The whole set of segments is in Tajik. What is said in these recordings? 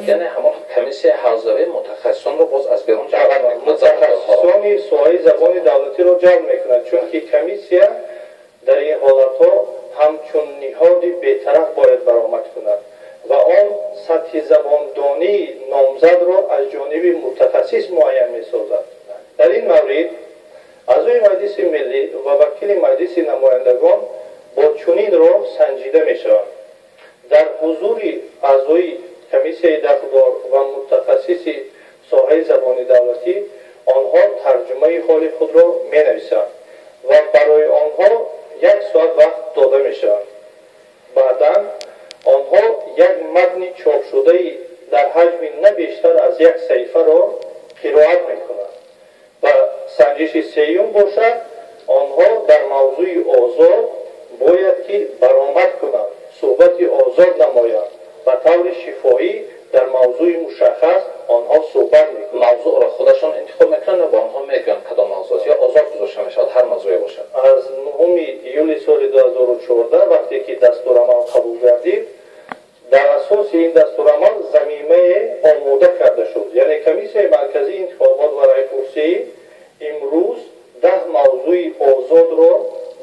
Яъне ҳамон комиссияи ҳавзавӣ мутахассисонро боз аз берун ҷалб мекунад? Мутахассисони соҳаи забони давлатиро ҷалб мекунад, чунки комиссия дар ин ҳолатҳо ҳамчун ниҳоди бетараф бояд баромад кунад ва он сатҳи забондонии номзадро аз ҷониби мутахассис муайян месозад. Дар ин маврид аъзои Маҷлиси Миллӣ ва вакили Маҷлиси Намояндагон бо чунин роҳ санҷида мешаванд. Дар ҳузури аъзои комиссияи дахлдор ва мутахассиси соҳаи забони давлатӣ онҳо тарҷумаи ҳоли худро менависанд ва барои онҳо як соат вақт дода мешавад. Баъдан онҳо як матни чопшудаи дар ҳаҷми на бештар аз як саҳифаро қироат мекунанд ва санҷиши сеюм бошад, онҳо дар мавзӯи озод бояд ки баромад кунанд, суҳбати озод намоянд, ба таври шифоҳӣ дар мавзӯи мушаххас онҳо суҳбат мекунанд. Мавзӯъро худашон интихоб мекунанд ё ба онҳо мегӯянд кадом мавзӯъ аст, ё озод гузошта мешавад, ҳар мавзӯе бошад? Аз 9 июли соли 2014, вақте ки дастурамал қабул гардид, дар асоси ин дастурамал замимае омода карда шуд. Яъне Комиссияи Марказии интихобот ва райпурсӣ имрӯз 10 мавзӯи озодро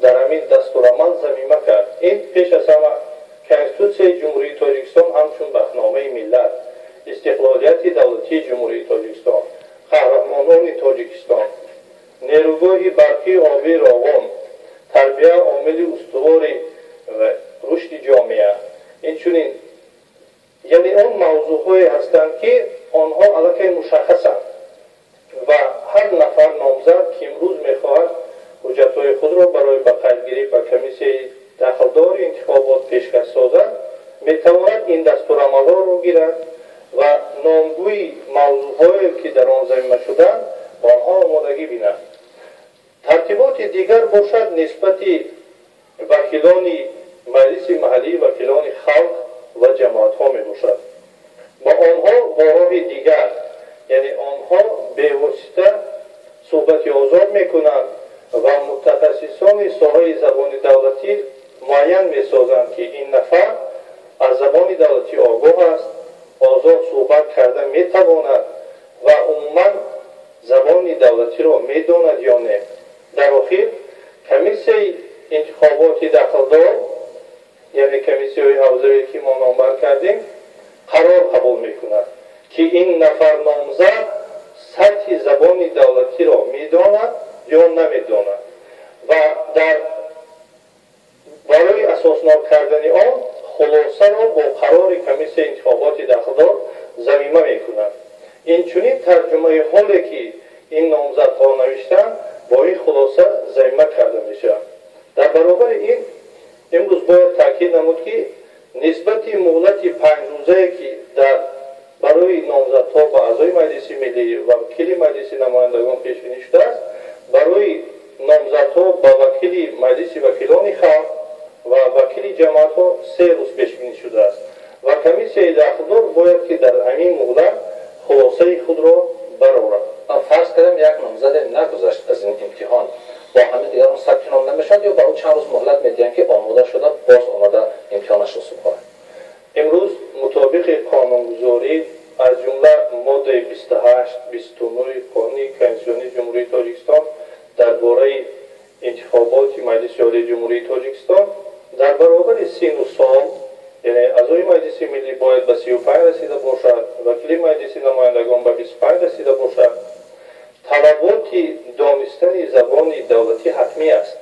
дар ҳамин дастурамал замима кард. Ин пеш аз ҳама Конститутсияи Ҷумҳурии Тоҷикистон ҳамчун бахтномаи миллат, истиқлолияти давлатии Ҷумҳурии Тоҷикистон, қаҳрамонони Тоҷикистон, нерӯгоҳи барқии обии Роғун, тарбия омили устувори рушди ҷомеа. Инчунин, яъне он мавзӯъҳое ҳастанд, ки онҳо аллакай мушаххасанд ва ҳар нафар номзад, ки имрӯз мехоҳад ҳуҷҷатҳои худро барои ба қайдгирӣ ба комиссияи дахлдори интихобот пешкаш созад, метавонад ин дастурамалҳоро гирад ва номгӯи мавзӯъҳое, ки дар он замима шуданд, ба онҳо омодагӣ бинад. Тартиботи дигар бошад нисбати вакилони маҷлиси маҳаллӣ, вакилони халқ ва ҷамоатҳо мебошад. Ба онҳо бо роҳи дигар, яъне онҳо бевосита суҳбати озод мекунанд ва мутахассисони соҳаи забони давлатӣ муайян месозанд, ки ин нафар аз забони давлатӣ огоҳ аст, озод суҳбат карда метавонад ва умуман забони давлатиро медонад ё не. Дар охир комиссияи интихоботи дахлдор, яъне комиссияҳои ҳавзавие, ки мо номбар кардем, қарор қабул мекунад, ки ин нафар номзад сатҳи забони давлатиро медонад ё намедонад ва дар барои асоснок кардани он хулосаро бо қарори комиссияи интихоботи дахлдор замима мекунад. Инчунин тарҷумаи ҳоле, ки ин номзадҳо навиштанд, бо ин хулоса замима карда мешавад. Дар баробари ин имрӯз бояд таъкид намуд, ки нисбати муҳлати 5 рӯзае, ки дар барои номзадҳо ба аъзои Маҷлиси Миллӣ ва вакили Маҷлиси Намояндагон пешбинӣ шудааст, барои номзадҳо ба вакили Маҷлиси вакилони халқ ва вакили ҷамоатҳо 3 рӯз пешбинӣ шудааст ва комиссияи дахлдор бояд ки дар ҳамин муҳлат хулосаи худро барорад. Фарз кардем, як номзаде нагузашт аз ин имтиҳон, бо ҳамин дигарон сабти ном намешавад ё ба ӯ чанд рӯз муҳлат медиҳанд, ки омода шуда боз омада имтиҳонашро супорад? Имрӯз мутобиқи қонунгузорӣ, аз ҷумла моддаи 28, 29 Қонуни Конститутсионии Ҷумҳурии Тоҷикистон дар бораи интихоботи Маҷлиси Олии Ҷумҳурии Тоҷикистон, дар баробари сину сол, яъне аъзои Маҷлиси Миллӣ бояд ба 35 расида бошад, вакили Маҷлиси Намояндагон ба 25 расида бошад, талаботи донистани забони давлатӣ ҳатмӣ аст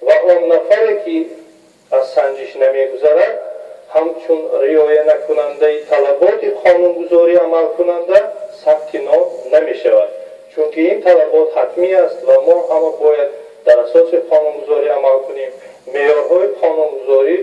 ва он нафаре, ки аз санҷиш намегузарад, ҳамчун риоя накунандаи талаботи қонунгузорӣ амалкунанда сабти ном намешавад, чунки ин талабот ҳатмӣ аст ва мо ҳама бояд дар асоси қонунгузорӣ амал кунем. Меъёрҳои қонунгузорӣ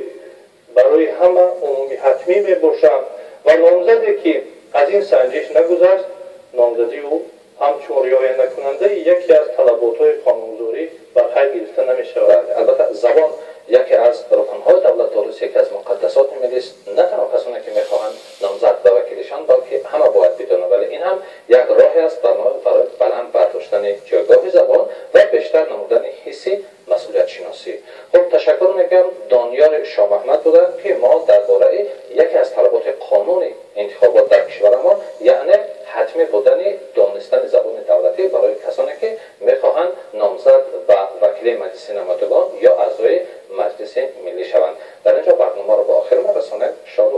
барои ҳама умумӣ ҳатмӣ мебошанд ва номзаде, ки аз ин санҷиш нагузашт, номзадии ӯ ҳамчун риоя накунандаи яке аз талаботҳои қонунгузорӣ ба қайд гирифта намешавад. Албатта, забон яке аз рукнҳои давлатдорист, яке аз муқаддасоти миллист. На танҳо касоне, ки мехоҳанд номзад ба вакилишон, балки ҳама бояд бидонанд, вале ин ҳам як роҳе аст барои баланд бардоштани ҷойгоҳи забон ва бештар намудани ҳисси масъулиятшиносӣ. Хуб, ташаккур мекунам. Дониёри Шоҳмаҳмад буданд, ки мо дар бораи яке аз талаботи қонуни интихоб Интихобот дар кишварамон, яъне ҳатмӣ будани донистани забони давлатӣ барои касоне, ки мехоҳанд номзад ба вакилии Маҷлиси намояндагон ё аъзои Маҷлиси Миллӣ шаванд. Дар ин ҷо барномаро ба охир мерасонем. Шоду